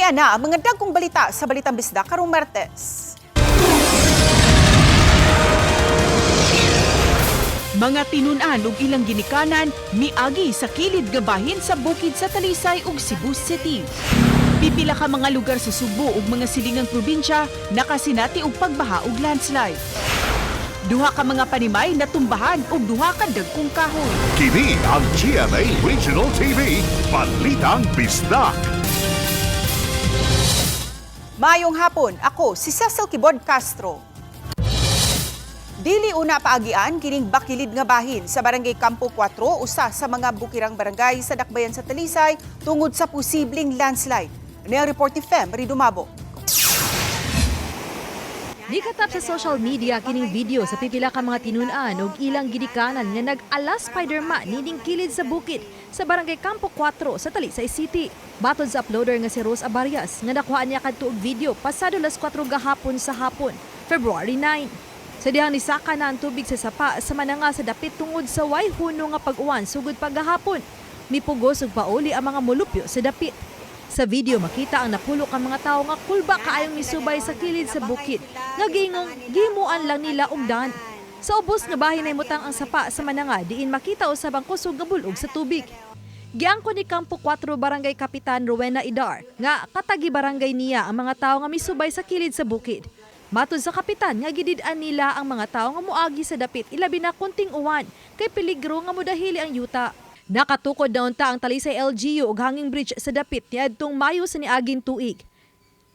Ania na ang mga dagkong balita sa Balitang Bisdak karong Martes. Mga tinun-an ug ilang ginikanan miagi sa kilid nga bahin sa bukid sa Talisay ug Cebu City. Pipila ka mga lugar sa Sugbo ug mga silingang probinsya nakasinati og pagbaha ug landslide. Duha ka mga panimay natumbahan ug duha ka dagkong kahoy. Kini ang GMA Regional TV, Balitang Bisdak. Maayong hapon, ako si Cecil Kibod Castro. Dili una paagian kining bakilid nga bahin sa Barangay Campo 4, usa sa mga bukirang barangay sa Dakbayan sa Talisay tungod sa posibleng landslide. Ano ang report ni Fem Ridumabo? Nikatap sa social media kining video sa pipila ka mga tinun-an ug ilang ginikanan nga nag-ala Spider-Man nining kilid sa bukid sa Barangay Campo 4 sa Talisay City. Matod sa uploader nga si Rose Abarias nga nakuha niya kadto og video pasado las 4 gahapon sa hapon, February 9. Sa dihang nisaka na ang tubig sa sapa sa mananga sa dapit tungod sa way huno nga pag-uwan sugod paghahapon. Mipugos ug pauli ang mga molupyo sa dapit. Sa video makita ang napulo ka mga tawo nga kulba kaayong misubay sa kilid sa bukid nga giingong gihimuan lang nila og daan. Sa ubos nga bahin ay mutang ang sapa sa mananga diin makita usab ang kusog nga bulog sa tubig. Giangko ni Campo 4 Barangay Kapitan Rowena Idar nga katagi barangay niya ang mga tawo nga misubay sa kilid sa bukid. Matod sa kapitan nga gidid-an nila ang mga tawo nga moagi sa dapit ilabi na kunting uwan kay peligro nga modahili ang yuta. Nakatukod na unta ang Talisay LGU ug hanging bridge sa dapit niadtong Mayo sa niaging tuig.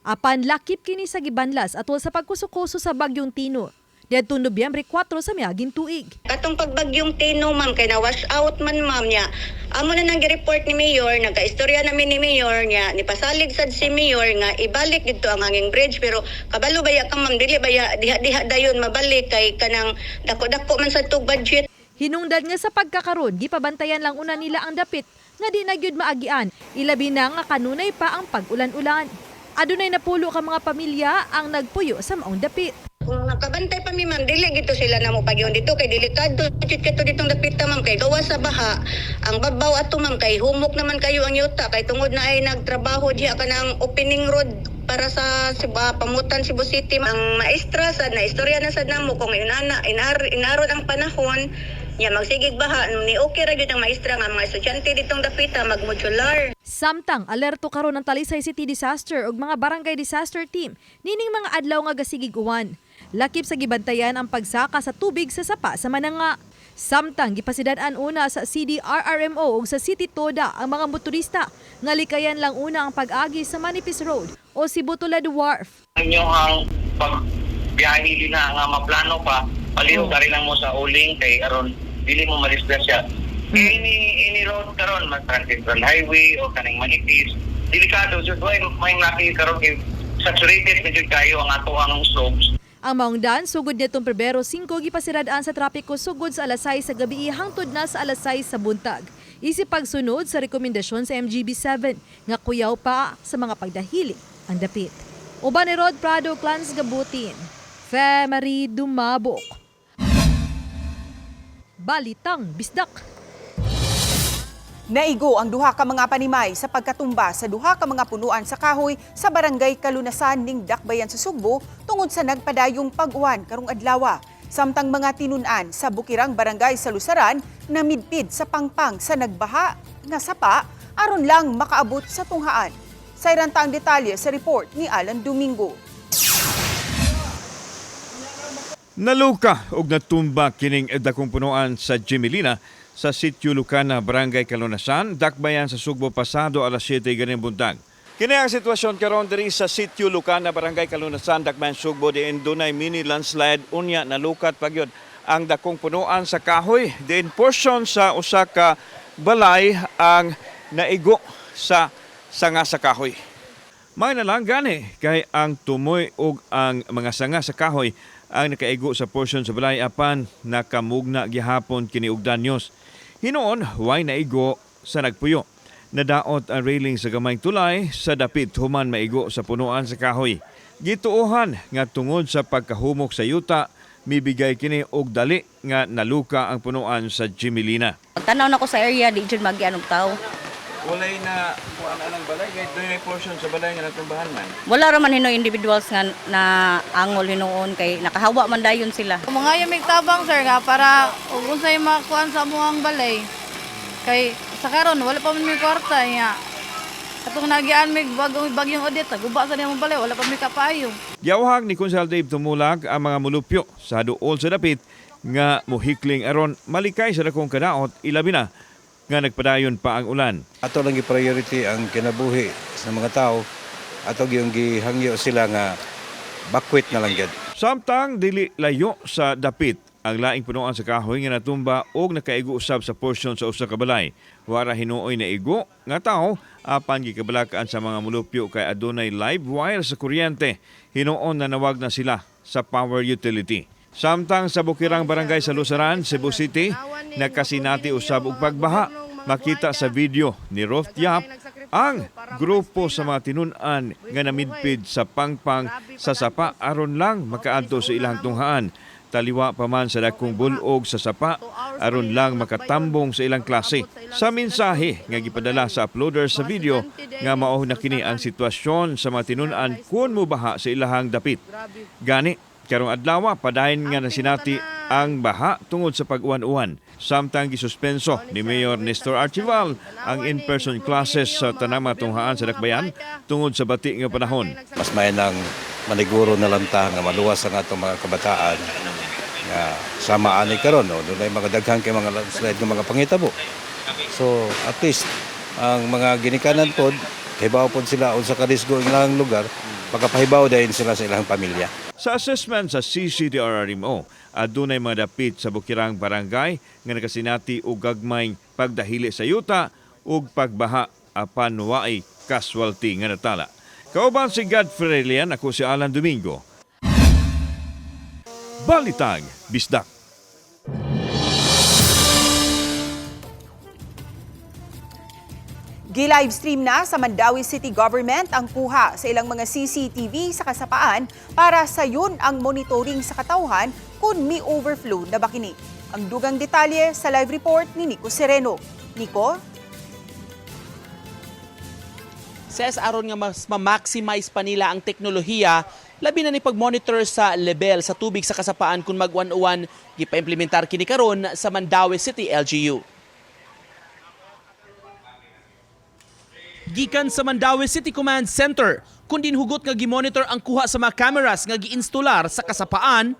Apan lakip kini sa gibanlas atol sa pagkusukuso sa bagyong Tino niadtong Nobyembre 4 sa miaging tuig. Katong pagbagyong Tino, ma'am, kay na wash out man, ma'am, niya. Amo na nang gi-report ni Mayor, nagkaistorya namin ni Mayor niya, ni pasalig sad si Mayor nga ibalik didto ang hanging bridge, pero kabalo baya ka, ma'am, dili baya diha-diha dayon mabalik kay kanang dako-dako man sa tug budget. Hinungdan nga sa pagkakaron, gipabantayan lang una nila ang dapit nga di na gyud maagian. Ilabi na nga kanunay pa ang pag-ulan-ulan. Adunay napulo ka mga pamilya ang nagpuyo sa maong dapit. Kung nakabantay pa mi, ma'am, dili gito sila na mo pagyon dito kay delikado jud kato ditong dapita, ma'am, kay gawa sa baha. Ang babaw ato, ma'am, kay humok naman kayo ang yuta kay tungod na ay nagtrabaho diha kanang opening road para sa Cebu, Pamutan, Cebu City. Ang maestra sad na istorya na sad namo kung inana inaron ang panahon niya magsigig baha ni okay ra gyud ang maestra nga mga estudyante ditong dapita magmodular. Samtang alerto karon ang Talisay City Disaster ug mga barangay disaster team nining mga adlaw nga gasigig uwan. Lakip sa gibantayan ang pagsaka sa tubig sa sapa sa Mananga. Samtang gipasidan-an una sa CDRRMO ug sa City Toda ang mga motorista nga likayan lang una ang pag-agi sa Manipis Road o Cebu Tulad Wharf. Ang pagbiyahe din na nga maplano pa, palihog oh. Lang mo sa uling kay aron dili mo madisgrasya. Kay ini ini road karon mas Trans Central Highway o kaning Manipis, delikado jud, way may naki karon kay saturated na jud kayo ang ato ang slopes. Ang maong daan sugod nitong Pebrero 5 gipasiradaan sa trapiko sugod sa alas 6 sa gabi hangtod na sa alas 6 sa buntag. Isip pagsunod sa rekomendasyon sa MGB7 nga kuyaw pa sa mga pagdahili ang dapit. Uban ni Rod Prado, Clans Gabutin. Fe Marie Dumabok. Balitang Bisdak. Naigo ang duha ka mga panimay sa pagkatumba sa duha ka mga punuan sa kahoy sa Barangay Kalunasan ning Dakbayan sa Sugbo tungod sa nagpadayong pag-uwan karong adlaw. Samtang mga tinun-an sa Bukirang Barangay sa Lusaran namidpid sa pangpang sa nagbaha nga sapa aron lang makaabot sa tunghaan. Sayran ta ang detalye sa report ni Alan Domingo. Naluka og natumba kining dakong punuan sa Jimilina sa Sitio Lucana, Barangay Kalunasan, Dakbayan sa Sugbo pasado alas 7 ganing buntag. Kini ang sitwasyon karon diri sa Sitio Lucana, Barangay Kalunasan, Dakbayan, Sugbo, diin dunay mini landslide, unya nalukat pagyud ang dakong punuan sa kahoy diin portion sa usa ka balay ang naigo sa sanga sa kahoy. May na lang gani kay ang tumoy ug ang mga sanga sa kahoy ang nakaigo sa portion sa balay apan nakamugna gihapon kini og danyos. Hinuon way naigo sa nagpuyo. Nadaot ang railing sa gamayng tulay sa dapit human maigo sa punuan sa kahoy. Gituohan nga tungod sa pagkahumok sa yuta mibigay kini og dali nga naluka ang punuan sa Jimilina. Tanaw na ko sa area, di dyan magian og tao. Walay na kuan anang balay kay dunay portion sa balay nga natumbahan man. Wala ra man hino individuals nga na angol hinuon kay nakahawa man dayon sila. Mga yung tabang, sir, nga para ug unsay makuan sa amuang balay. Kay sa karon wala pa man may kwarta niya. Atong nagian may bagong bagyong audit, guba sa niyang balay, wala pa may kapayo. Giyawhag ni Konsehal Dave Tumulag ang mga mulupyo sa duol sa dapit nga mohikling aron malikay sa dakong kadaot, ilabi na nga nagpadayon pa ang ulan. Ato lang gi-priority ang kinabuhi sa mga tao. Ato gyung gihangyo sila nga bakwit na lang gyud. Samtang dili layo sa dapit ang laing punuan sa kahoy nga natumba og nakaigo usab sa porsyon sa usa ka balay. Wara hinuoy na igo nga tao apan gikabalakaan sa mga mulupyo kay adunay live wire sa kuryente. Hinuon na nawag na sila sa power utility. Samtang sa Bukirang Barangay sa Lusaran, Cebu City, nakasinati usab og pagbaha. Makita sa video ni Rolf Yap ang grupo sa mga tinun-an nga namidpid sa pangpang sa sapa aron lang makaadto sa ilang tunghaan. Taliwa pa man sa dakong bulog sa sapa aron lang makatambong sa ilang klase. Sa mensahe nga gipadala sa uploader sa video nga mao na kini ang sitwasyon sa mga tinun-an kun mobaha sa ilahang dapit. Gani, karong adlaw padayon nga nasinati ang baha tungod sa pag-uwan-uwan. Samtang gisuspenso ni Mayor Nestor Archival ang in-person classes sa tanang mga tunghaan sa Dakbayan tungod sa bati nga panahon. Mas may nang maniguro na lang ta nga maluwas ang atong mga kabataan nga sama ani karon, no, dunay mga daghan kay mga landslide nga mga pangitabo. So at least ang mga ginikanan pod hibaw pod sila unsa ka risgo ang ilang lugar, makapahibaw dayon sila sa ilang pamilya. Sa assessment sa CCDRRMO, adunay mga dapit sa Bukirang Barangay nga nakasinati og gagmayng pagdahili sa yuta ug pagbaha apan waay casualty nga natala. Kauban si Godfrey Lian, ako si Alan Domingo. Balitang Bisdak. Gi-livestream na sa Mandaue City Government ang kuha sa ilang mga CCTV sa kasapaan para sayon ang monitoring sa katawhan kung may overflow na ba kini. Ang dugang detalye sa live report ni Nico Sereno. Nico? Ses, aron nga mas ma-maximize pa nila ang teknolohiya, labi na ni pag-monitor sa level sa tubig sa kasapaan kung mag-uwan-uwan, gipaimplementar kini karon sa Mandaue City LGU. Gikan sa Mandaue City Command Center, kundin hugot nga gimonitor ang kuha sa mga cameras nga giinstular sa kasapaan,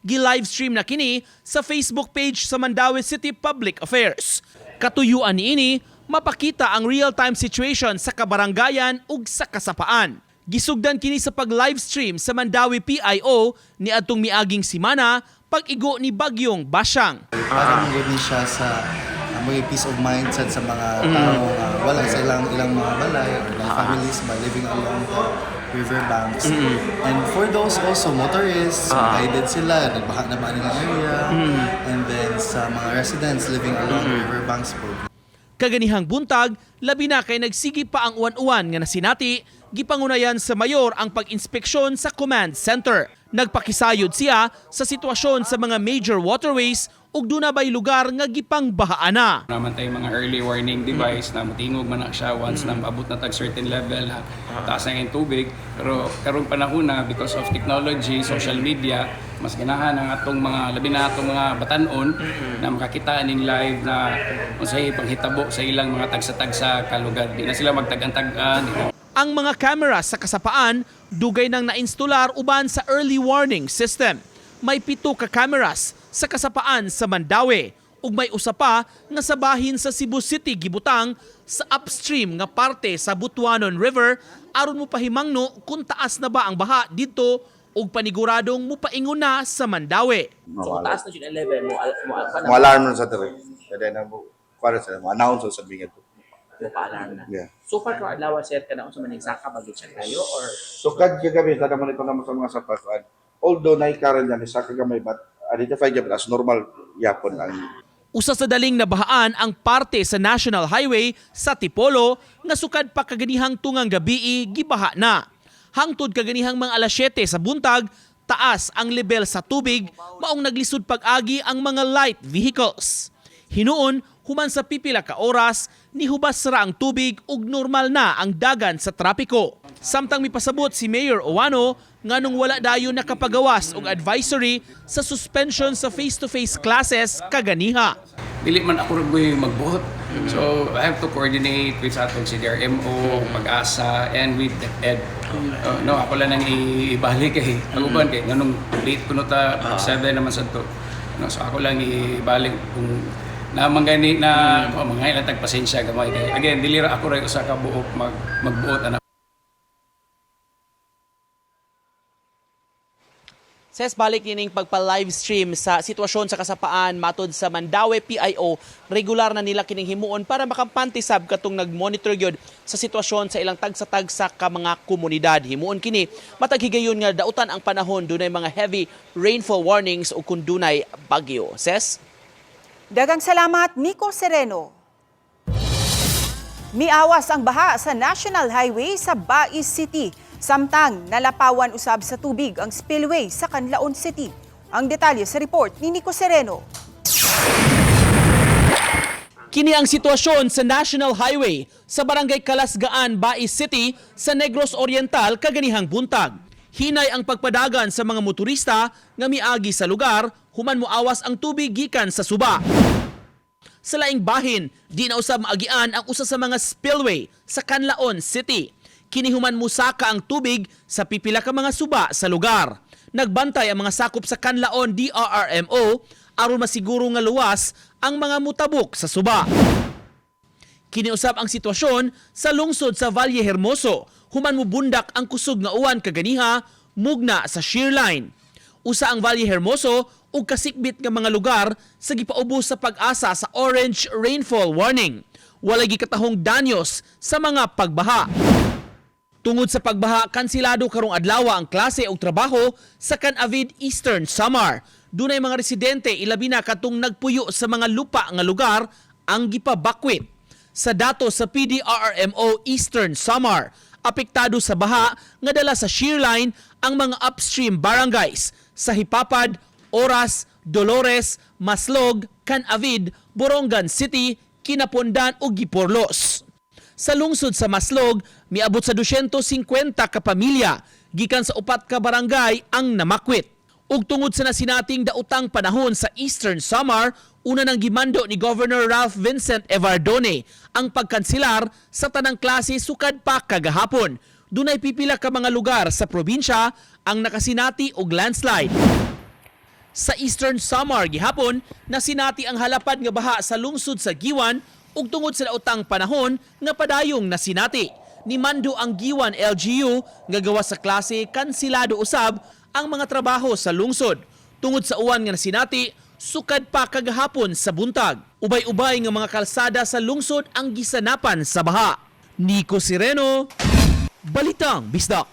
gi-livestream na kini sa Facebook page sa Mandaue City Public Affairs. Katuyuan niini, mapakita ang real-time situation sa kabaranggayan ug sa kasapaan. Gisugdan kini sa pag-livestream sa Mandaue PIO ni adtong miaging simana pag-igo ni Bagyong Basyang. Para man gud ni siya sa mga peace of mind sad sa mga tao nga wala sa ilang ilang mga balay or ilang families ba living along the river banks. And for those also motorists, guided sila, nagbaha na ba nilang area. And then sa mga residents living along the river banks po. Kaganihang buntag, labi na kay nagsigi pa ang uwan-uwan nga nasinati, gipangunayan sa mayor ang pag-inspeksyon sa command center. Nagpakisayod siya sa sitwasyon sa mga major waterways ug duna bay lugar nga gipangbahaan na. Naman tayo mga early warning device na mutingog man na siya once na maabot na tag certain level na taas na yung tubig. Pero karong panahon na, because of technology, social media, mas ganahan ang atong mga, labi na atong mga batanon na makakita ning live na unsay panghitabo sa ilang mga tagsa-tagsa ka lugar. Di na sila magtag-antag-an, di na Ang mga camera sa kasapaan dugay nang nainstular uban sa early warning system. May 7 ka cameras sa kasapaan sa Mandaue ug may usa pa nga sa bahin sa Cebu City gibutang sa upstream nga parte sa Butuanon River aron mopahimangno kung taas na ba ang baha didto ug paniguradong mupaingon na sa Mandaue. So, taas na jud ang level mo mo Mo alarm nun sa diri. Kada na mo kuan sa mo announce sa bingit. mo pa-alarm na. Yeah. So far karon adlaw, sir, kana unsa man nagsaka ba gyud siya kayo or So kad kagabi kada man ito naman sa mga sapakuan. Although naikaran niya ni saka gamay, but identify gyud as normal yapon ang Usa sa daling nabahaan ang parte sa National Highway sa Tipolo nga sukad pa kaganihang tungang gabii gibaha na. Hangtod kaganihang mga alas 7 sa buntag, taas ang level sa tubig, maong naglisod pag-agi ang mga light vehicles. Hinuon, Human sa pipila ka oras, nihubas ra ang tubig ug normal na ang dagan sa trapiko. Samtang mipasabot si Mayor Ouano nganong wala dayon nakapagawas og advisory sa suspension sa face-to-face classes kaganiha. Dili man ako ra magbuot. So I have to coordinate with sa atong CDRMO, PAGASA, and with DepEd. No, ako lang nang ibalik kay ang uban kay nganong late kuno ta 7 naman sa to. No, so ako lang ibalik kung naman gani na oh, mga ilang tag pasensya gamay kay again dili ra ako ra usa ka buok magbuot ana. Ses, balik nining pagpa-livestream sa sitwasyon sa kasapaan matod sa Mandaue PIO, regular na nila kining himuon para makampante sab katong nag-monitor gyud sa sitwasyon sa ilang tagsa-tagsa ka mga komunidad. Himuon kini matag higayon nga dautan ang panahon, dunay mga heavy rainfall warnings o kung dunay bagyo. Ses? Dagang salamat, Nico Sereno. Miawas ang baha sa National Highway sa Bais City. Samtang nalapawan usab sa tubig ang spillway sa Canlaon City. Ang detalye sa report ni Nico Sereno. Kini ang sitwasyon sa National Highway sa Barangay Kalasgaan, Bais City sa Negros Oriental kaganihang buntag. Hinay ang pagpadagan sa mga motorista nga miagi sa lugar human moawas ang tubig gikan sa suba. Sa laing bahin, di na usab maagian ang usa sa mga spillway sa Canlaon City. Kini human musaka ang tubig sa pipila ka mga suba sa lugar. Nagbantay ang mga sakop sa Canlaon DRRMO aron masiguro nga luwas ang mga mutabok sa suba. Kiniusap ang sitwasyon sa lungsod sa Valle Hermoso human mubundak ang kusog nga uwan kaganiha mugna sa shear line. Usa ang Valle Hermoso ug kasikbit nga mga lugar sa gipaubos sa PAGASA sa orange rainfall warning. Walay gikatahong danyos sa mga pagbaha. Tungod sa pagbaha, kansilado karong adlaw ang klase og trabaho sa Can-avid Eastern Samar. Dunay mga residente ilabi na katong nagpuyo sa mga lupa nga lugar ang gipabakwit. Sa datos sa PDRRMO Eastern Samar, apektado sa baha nga dala sa shear line ang mga upstream barangays sa Jipapad, Oras, Dolores, Maslog, Can-avid, Borongan City, Quinapondan ug Giporlos. Sa lungsod sa Maslog, miabot sa 250 ka pamilya gikan sa 4 ka barangay ang namakwit. Ug tungod sa nasinating daotang panahon sa Eastern Samar, una nang gimando ni Governor Ralph Vincent Evardone ang pagkansilar sa tanang klase sukad pa kagahapon. Dunay pipila ka mga lugar sa probinsya ang nakasinati og landslide. Sa Eastern Samar gihapon, nasinati ang halapad nga baha sa lungsod sa Guiuan ug tungod sa daotang panahon nga padayong nasinati. Nimando ang Guiuan LGU nga gawas sa klase, kansilado usab ang mga trabaho sa lungsod. Tungod sa uwan nga nasinati, sukad pa kagahapon sa buntag. Ubay-ubay nga mga kalsada sa lungsod ang gisanapan sa baha. Nico Sireno, Balitang Bisdak.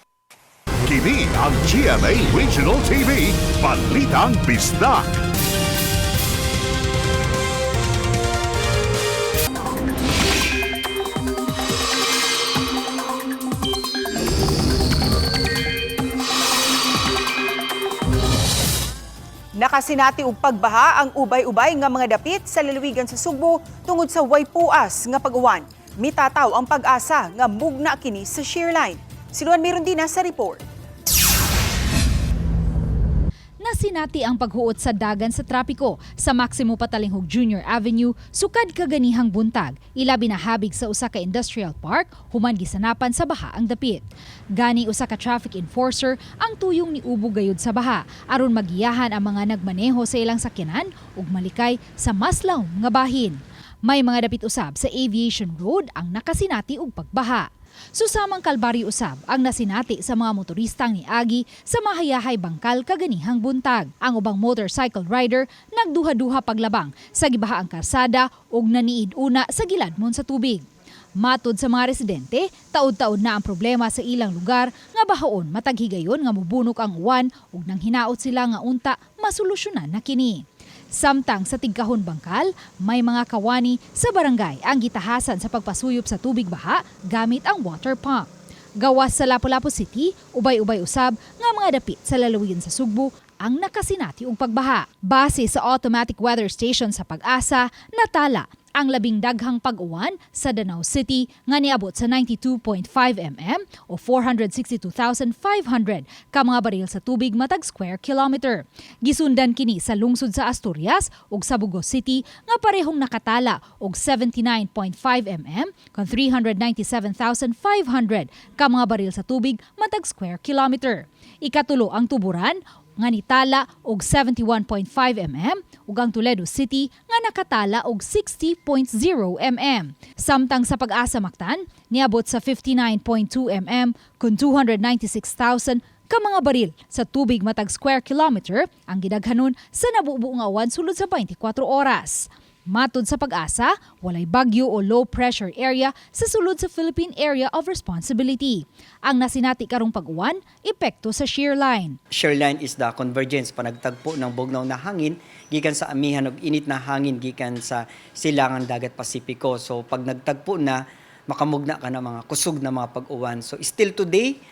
Kini ang GMA Regional TV, Balitang Bisdak. Nakasinati og pagbaha ang ubay-ubay nga mga dapit sa lalawigan sa Sugbo tungod sa way puas nga pag-uwan. Mitataw ang PAGASA nga mugna kini sa shear line. Si Luan Mirondina sa report. Nasinati ang paghuot sa dagan sa trapiko sa Maximo Patalinghug Jr. Avenue sukad kaganihang buntag, ilabi na habig sa usa ka industrial park human gisanapan sa baha ang dapit. Gani usa ka traffic enforcer ang tuyong niubog gayud sa baha aron magiyahan ang mga nagmaneho sa ilang sakyanan ug malikay sa mas lawom nga bahin. May mga dapit usab sa Aviation Road ang nakasinati og pagbaha. Susamang kalbaryo usab ang nasinati sa mga motoristang niagi sa Mahayahay Bangkal kaganihang buntag. Ang ubang motorcycle rider nagduha-duha paglabang sa gibaha ang karsada ug naniid una sa giladmon sa tubig. Matod sa mga residente, taod-taod na ang problema sa ilang lugar nga bahaon matag higayon nga mubunok ang uwan ug nang hinaot sila nga unta masolusyonan na kini. Samtang sa Tigkahon Bangkal, may mga kawani sa barangay ang gitahasan sa pagpasuyop sa tubig baha gamit ang water pump. Gawas sa Lapu-Lapu City, ubay-ubay usab nga mga dapit sa lalawigan sa Sugbo ang nakasinati og pagbaha. Base sa automatic weather station sa PAGASA, natala Ang labing daghang pag-uwan sa Danao City nga niabot sa 92.5 mm o 462,500 ka mga baril sa tubig matag square kilometer. Gisundan kini sa lungsod sa Asturias ug sa Burgos City nga parehong nakatala og 79.5 mm kon 397,500 ka mga baril sa tubig matag square kilometer. Ikatulo ang Tuburan nga nitala og 71.5 mm ug ang Toledo City nga nakatala og 60.0 mm. Samtang sa Pag-asa Mactan, niabot sa 59.2 mm kun 296,000 ka mga baril sa tubig matag square kilometer ang gidaghanon sa nabubuo nga uwan sulod sa 24 oras. Matod sa Pag-asa, walay bagyo o low pressure area sa sulod sa Philippine Area of Responsibility. Ang nasinati karong pag-uwan, epekto sa shear line. Shear line is the convergence, panagtagpo ng bugnaw na hangin gikan sa amihan ug init na hangin gikan sa silangan dagat Pasipiko. So pag nagtagpo na, makamugna ka na mga kusog na mga pag-uwan. So still today,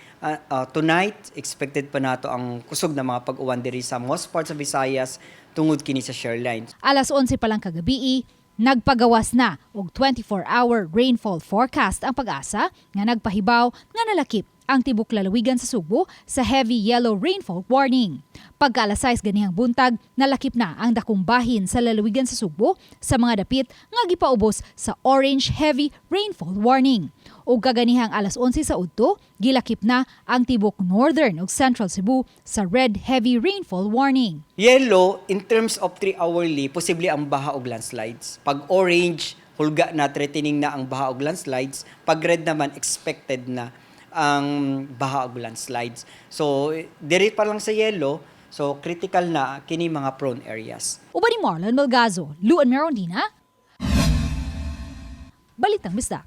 tonight, expected pa nato ang kusog na mga pag-uwan diri sa most parts of Visayas tungod kini sa shear line. Alas 11 pa lang kagabii, nagpagawas na og 24-hour rainfall forecast ang Pag-asa nga nagpahibaw nga nalakip ang tibok lalawigan sa Sugbo sa heavy yellow rainfall warning. Pagka alas 6 ganihang buntag, nalakip na ang dakong bahin sa lalawigan sa Sugbo sa mga dapit nga gipaubos sa orange heavy rainfall warning. Ug kaganihang alas 11 sa udto, gilakip na ang tibok northern ug central Cebu sa red heavy rainfall warning. Yellow, in terms of 3 hourly, posible ang baha og landslides. Pag orange, hulga na, threatening na ang baha og landslides. Pag red naman, expected na ang baha og landslides. So, diri pa lang sa yellow, so critical na kini mga prone areas. Uban ni Marlon Melgazo, Luan Merondina, Balitang Bisdak.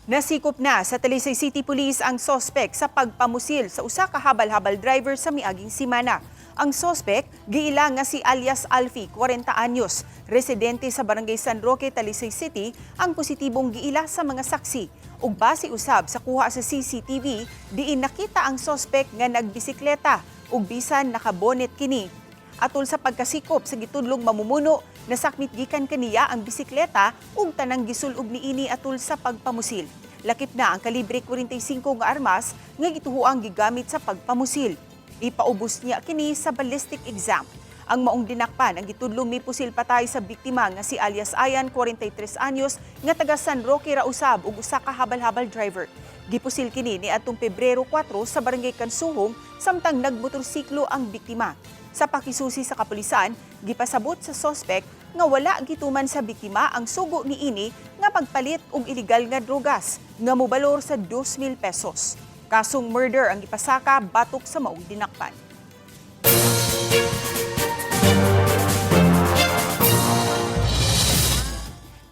Nasikop na sa Talisay City Police ang sospek sa pagpamusil sa usa ka habal-habal driver sa miaging simana. Ang sospek giila nga si alias Alfie, 40 anyos, residente sa Barangay San Roque, Talisay City, ang positibong giila sa mga saksi. Ug base usab sa kuha sa CCTV, diin nakita ang sospek nga nagbisikleta ug bisan nakabonet kini. Atol sa pagkasikop sa gitudlong mamumuno, nasakmit gikan kaniya ang bisikleta ug tanang gisulob niini atol sa pagpamusil. Lakip na ang kalibre 45 nga armas nga gituhuang gigamit sa pagpamusil. Ipaubos niya kini sa ballistic exam. Ang maong dinakpan ang gitudlong mipusil patay sa biktima nga si alias Ayan, 43 anyos, nga taga San Roque Rausab ug usa ka habal-habal driver. Gipusil kini niadtong Pebrero 4 sa Barangay Kansuhong samtang nagmotorsiklo ang biktima. Sa pakisusi sa kapulisan, gipasabot sa sospek nga wala gituman sa biktima ang sugo niini nga pagpalit og illegal nga drogas nga mobalor sa 2,000 pesos. Kasong murder ang gipasaka batok sa maong dinakpan.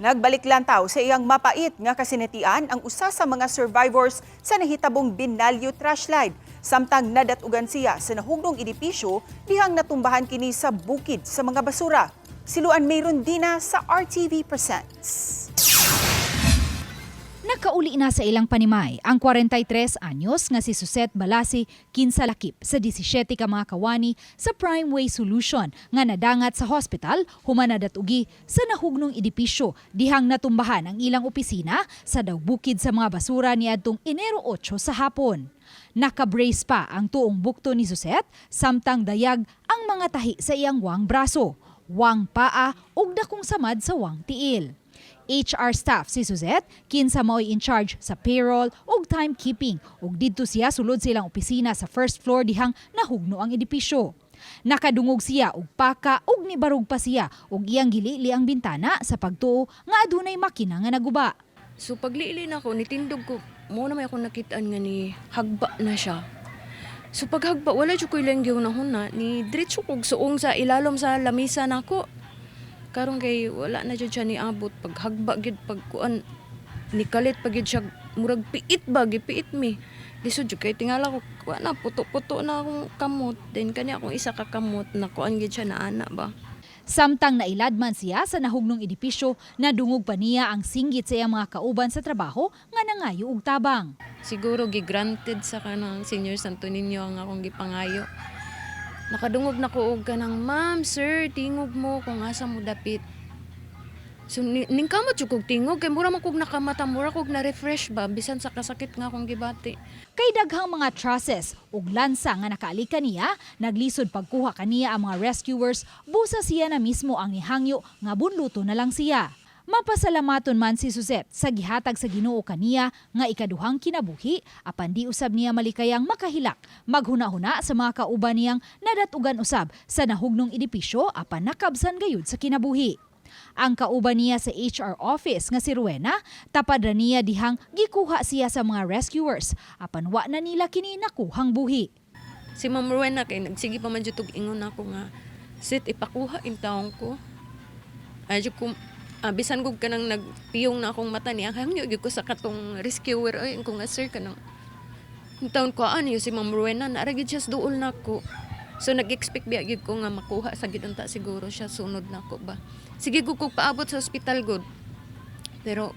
Nagbalik lantaw sa iyang mapait nga kasinatian ang usa sa mga survivors sa nahitabong Binalyo trash slide. Samtang nadatugan siya sa nahugnong edipisyo dihang natumbahan kini sa bukid sa mga basura. Siluan Mayron Dina sa RTV Presents. Nakauli na sa ilang panimay ang 43 anyos nga si Suset Balasi kinsalakip sa 17 ka mga kawani sa Prime Way Solution nga nadangat sa hospital human nadatugi sa nahugnong edipisyo dihang natumbahan ang ilang opisina sa daw bukid sa mga basura niadtong Enero 8 sa hapon. Nakabrace pa ang tuong bukto ni Suset samtang dayag ang mga tahi sa iyang wang braso, wang paa ug dakong samad sa wang tiil. HR staff si Suzette, kinsa mao'y in charge sa payroll ug timekeeping ug didto siya sulod sa ilang opisina sa first floor dihang nahugno ang edipisyo. Nakadungog siya og paka ug nibarog pa siya ug iyang gilili ang bintana sa pagtuo nga adunay makina nga naguba. So pagliili na ako, nitindog ko, mo na may akong nakitaan nga ni hagba na siya. So paghagba, wala jud ko'y lengyaw na huna, ni diretso kog suong sa ilalom sa lamisa nako. Karon kay wala na jud siya niabot paghagba gyud pagkuan ni kalit pa gyud siya, murag piit ba, gipiit mi. Lisod jud kay tingala ko, kuan na puto-puto na akong kamot, then kani akong isa ka kamot na kuan gyud siya na ana ba. Samtang nailadman siya sa nahugnong edipisyo, nadungog pa niya ang singgit sa iyang mga kauban sa trabaho nga nangayo og tabang. Siguro gigranted sa kanang Senior Santo Niño ang akong gipangayo. Nakadungog na ko og kanang, "Ma'am, sir, tingog mo kung asa mo dapit." So ningkamot jud kog tingog kay mura man kog nakamata, mura kog na refresh ba bisan sa kasakit nga akong gibati. Kay daghang mga trusses ug lansa nga nakaali kaniya, naglisod pagkuha kaniya ang mga rescuers, busa siya na mismo ang nihangyo nga bunluto na lang siya. Mapasalamaton man si Suzette sa gihatag sa Ginoo kaniya nga ikaduhang kinabuhi apan di usab niya malikayang makahilak maghuna-huna sa mga kauban niyang nadatugan usab sa nahugnong edipisyo apan nakabsan gayud sa kinabuhi. Ang kauban niya sa HR office nga si Rowena, tapad ra niya dihang gikuha siya sa mga rescuers apan wa na nila kini nakuhang buhi. Si Ma'am Rowena kay nagsige pa man jud og ingon ako nga sit ipakuha in taong ko. Ay jud ko bisan gud kanang nagpiyong na akong mata niya, hangyo gyud ko sa katong rescuer ay ko nga, "Sir, kanang taon ko ano si Ma'am Rowena naara gyud siya sa duol nako." So nag-expect biya gyud ko nga makuha sa gyud unta siguro siya sunod nako ba. Sige gud kog paabot sa ospital gud. Pero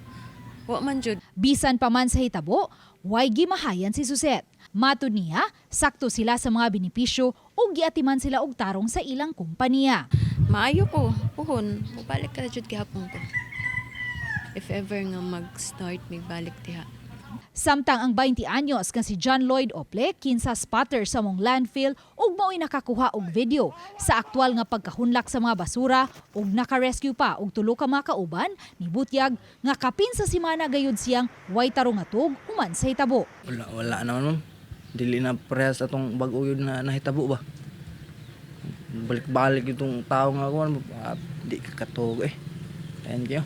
wa man jud. Bisan pa man sa hitabo, way gimahayan si Suzette. Matud niya, sakto sila sa mga benepisyo ug giatiman sila og tarong sa ilang kumpanya. Maayo ko, puhon, mobalik ka jud gihapon ko. If ever nga mag-start mig balik diha. Samtang ang 20 anyos nga si John Lloyd Ople kinsa spotter sa mong landfill ug mao'y nakakuha og video sa aktwal nga pagkahunlak sa mga basura ug naka-rescue pa og tulo ka mga kauban, nibutyag nga kapin sa simana gayud siyang way tarong nga tuog human sa hitabo. Wala, wala naman, ma'am. Dili na parehas atong bag-o yun na nahitabo ba. Balik-balik itong tao nga kuan, di ka katog eh. Ayan kayo.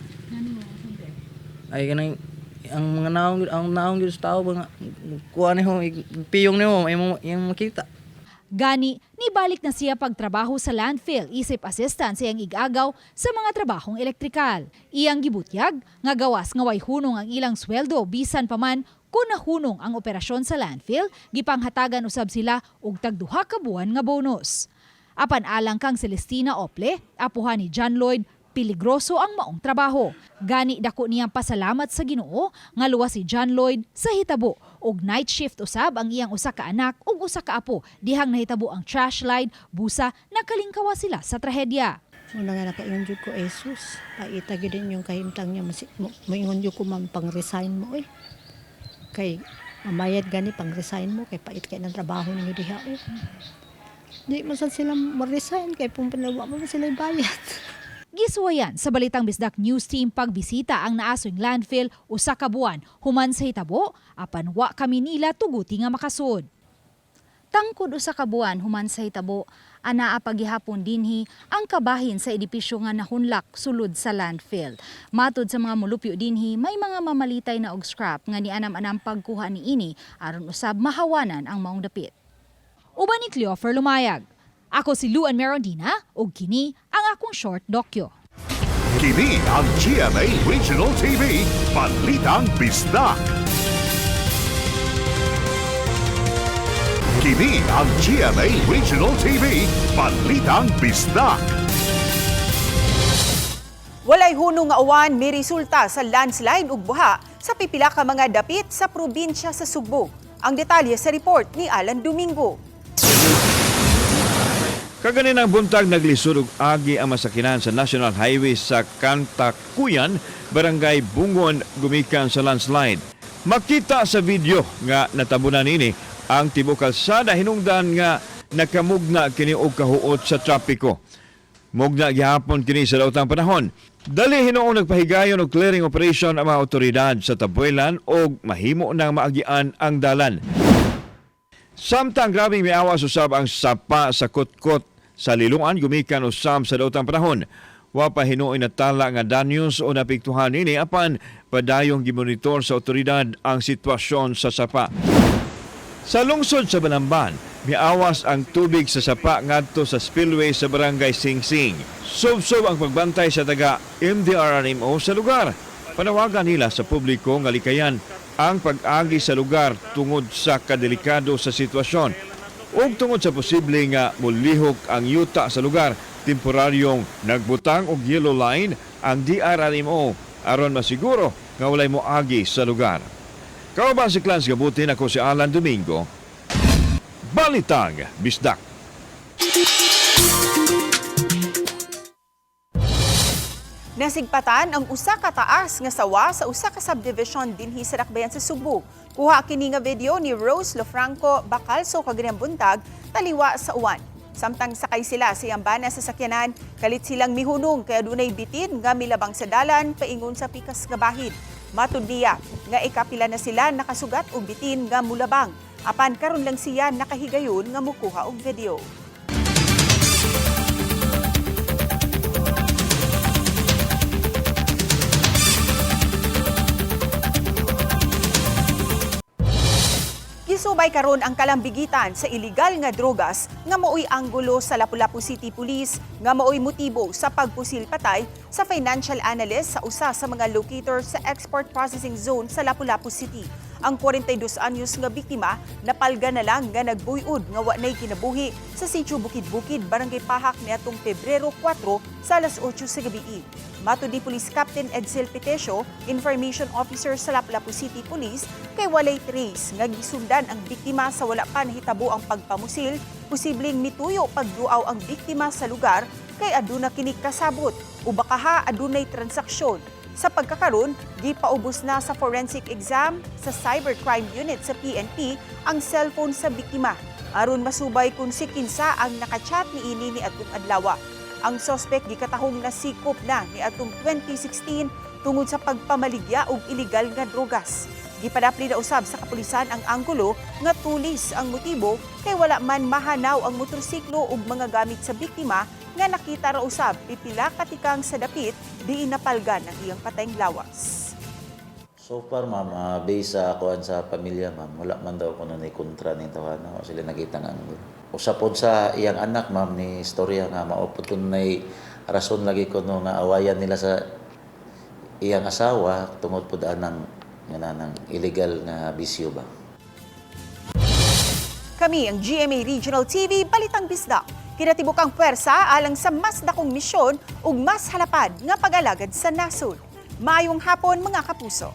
Ay kanang ang mga naong, ang naong gyud sa tao ba nga kuha nimo, piyong nimo imong imong makita. Gani, nibalik na siya pagtrabaho sa landfill isip assistant sa iyang igagaw sa mga trabahong elektrikal. Iyang gibutyag nga gawas nga way hunong ang ilang sweldo bisan pa man kung nahunong ang operasyon sa landfill, gipanghatagan usab sila og tag-2 ka buwan nga bonus. Apan alang kang Celestina Ople, apuhan ni John Lloyd, peligroso ang maong trabaho. Gani dako niyang pasalamat sa Ginoo nga luwas si John Lloyd sa hitabo og night shift usab ang iyang usa ka anak ug usa ka apo dihang nahitabo ang trash slide busa nakalingkawa sila sa trahedya. Una nga nakaingon jud ko, Jesus, paita gyud yung kahimtang niya, moingon jud ko, "Ma'am, pang-resign mo eh. Kay mamayad gani pang-resign mo kay pait kay ng trabaho ninyo diha eh." Di man sad sila ma-resign kay pumpanlawa mo man sila bayad. Gisuwayan sa Balitang Bisdak News Team pagbisita ang naasoy landfill usa ka buwan human sa hitabo apan wa kami nila tuguti nga makasud. Tangkod usa ka buwan human sa hitabo, anaa pagihapon dinhi ang kabahin sa edipisyo nga nahunlak sulod sa landfill. Matod sa mga mulupyo dinhi, may mga mamalitay na og scrap nga nianam-anam pagkuha niini aron usab mahawanan ang maong dapit. Uban ni Cleofer Lumayag. Ako si Luan Merondina ug kini ang akong short dokyo. Kini ang GMA Regional TV, Balitang Bisdak. Kini ang GMA Regional TV, Balitang Bisdak. Walay hunong nga uwan miresulta sa landslide ug buha sa pipila ka mga dapit sa probinsya sa Sugbo. Ang detalye sa report ni Alan Domingo. Kaganinang buntag, naglisod og agi ang masakinan sa National Highway sa Kantakuyan, Barangay Bungon, gumikan sa landslide. Makita sa video nga natabunan nini ang tibuok kalsada hinungdan nga nakamugna kini og kahuot sa trapiko. Mugna gihapon kini sa daotang panahon. Dali hinuon nagpahigayon og clearing operation ang mga otoridad sa Tabuelan og mahimo nang maagian ang dalan. Samtang grabing miawas usab ang sapa sa Kotkot sa Liloan gumikan usab sa daotang panahon. Wa pa hinuoy natala nga danyos o naapektuhan ini apan padayong gimonitor sa otoridad ang sitwasyon sa sapa. Sa lungsod sa Balamban, miawas ang tubig sa sapa ngadto sa spillway sa barangay Singsing. Subsob ang pagbantay sa taga MDRRMO sa lugar. Panawagan nila sa publiko nga likayan ang pag-agi sa lugar tungod sa kadelikado sa sitwasyon ug tungod sa posible nga mulihok ang yuta sa lugar, temporaryong nagbutang og yellow line ang DRRMO aron masiguro nga walay moagi sa lugar. Kauban si Clans Gabutin, ako si Alan Domingo. Balitang Bisdak. Nasigpatan ang usa ka taas nga sawa sa usa ka subdivision dinhi sa Dakbayan sa Sugbo. Kuha kini nga video ni Rose Lofranco Bacalso kaganang buntag taliwa sa uwan. Samtang sakay sila sa iyang bana sa sakyanan, kalit silang mihunong kaya dunay bitin nga milabang sa dalan paingon sa pikas nga bahin. Matud niya nga ikapila na sila nakasugat og bitin nga mulabang. Apan karon lang siya nakahigayon nga mukuha og video. Gisubay karon ang kalambigitan sa iligal nga drogas nga maoy anggulo sa Lapu-Lapu City Police nga maoy motibo sa pagpusil patay sa financial analyst sa usa sa mga locator sa Export Processing Zone sa Lapu-Lapu City. Ang 42 anyos nga biktima napalga na lang nga nagbuyod nga wa nay kinabuhi sa sitio Bukid-Bukid, Barangay Pahak niadtong Pebrero 4 sa alas 8 sa gabi. Matud ni Police Captain Edsel Petesio, Information Officer sa Lapu-Lapu City Police, kay walay trace nga gisundan ang biktima sa wala pa nahitabo ang pagpamusil, posibleng mituyo pagduaw ang biktima sa lugar kay aduna kini kasabot o baka ha adunay transaksyon. Sa pagkakaron, gipaubos na sa forensic exam sa Cybercrime Unit sa PNP ang cellphone sa biktima aron masubay kung si kinsa ang nakachat niini ni atong adlaw. Ang sospek gikatahong nasikop na niadtong 2016 tungod sa pagpamaligya og iligal nga drogas. Gipadapli na usab sa kapulisan ang anggulo nga tulis ang motibo kay wala man mahanaw ang motorsiklo ug mga gamit sa biktima nga nakita ra usab pipila ka tikang sa dapit diin napalgan ang iyang patayng lawas. So far, ma'am, based sa kuan sa pamilya, ma'am, wala man daw kuno ni kontra ning tawhana o sila nakita nga ang usa pod sa iyang anak, ma'am, ni istorya nga mao pod kunay rason lagi kuno nga awayan nila sa iyang asawa tungod pod anang nga nang illegal nga bisyo ba. Kami ang GMA Regional TV, Balitang Bisdak. Kinatibukang puwersa alang sa mas dakong misyon ug mas halapad nga pag-alagad sa nasod. Maayong hapon, mga kapuso.